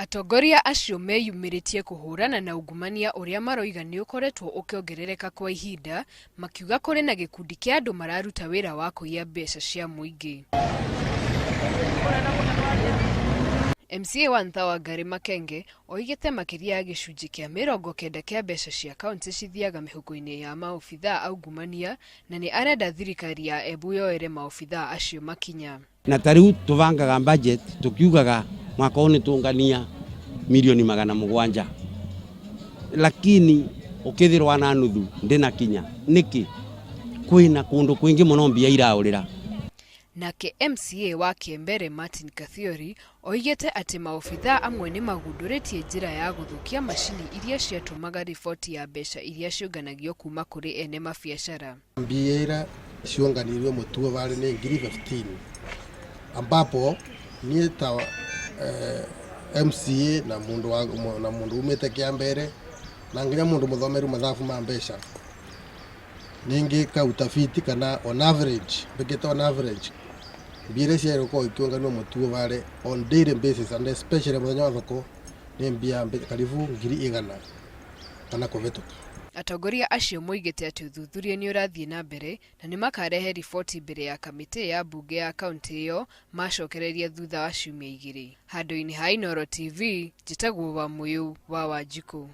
Atongoria acio meyumĩrĩtie kũhũrana na ungumania ũrĩa maroiga nĩ ũkoretwo ũkĩongerereka kwa ihinda, makiuga kũrĩ na gĩkundi kĩa andũ mararuta wĩra wa kũiya mbeca cia mũingĩ. MCA wa Nthawa Ngari Makenge oigĩte makĩria ya gĩcunjĩ kĩa 90 kĩa mbeca cia kaunti cithiaga mĩhuko-inĩ ya maobithaa aungumania na nĩ arenda thirikari ya Embu yoere maobithaa acio makinya. Na ta riu tubangaga budget tukiugaga mwaka ũyũ nĩtũngania milioni 700, lakini ukithirwa na nuthu ndinakinya niki kwina kundu kwingi muno mbia iraurira. Nake MCA wa Kĩembere Martin Kathiori oigĩte atĩ maobithaa amwe nĩ magundũrĩtie njĩra ya gũthũkia macini iria ciatũmaga riboti ya mbeca iria ciũnganagio kuma kũrĩ ene mabiacara. Mbia ira ciũnganirwe mutuo vale ni ngiri 15, ambapo niĩ ta MCA na mundu wa na mundu umite Kiambere na nginya mundu muthomeru mathabu ma mbeca, ningika utafiti kana on average, mbikite on average mbia iria ciagĩrĩirwo gũkorwo ikiũnganio mutuo vale on daily basis and especially muthenya wa thoko ni mbia karibu 100,000 kana kũhĩtũka. Atongoria acio moigĩte atĩ ũthuthuria nĩ ũrathiĩ na mbere na nĩ makarehe riboti mbere ya kamĩtĩ ya mbunge ya kaunti ĩyo macokereria thutha wa ciumia 2. Handũ-inĩ ha Inooro TV, njĩtagwo Wamũyũ wa Wanjikũ.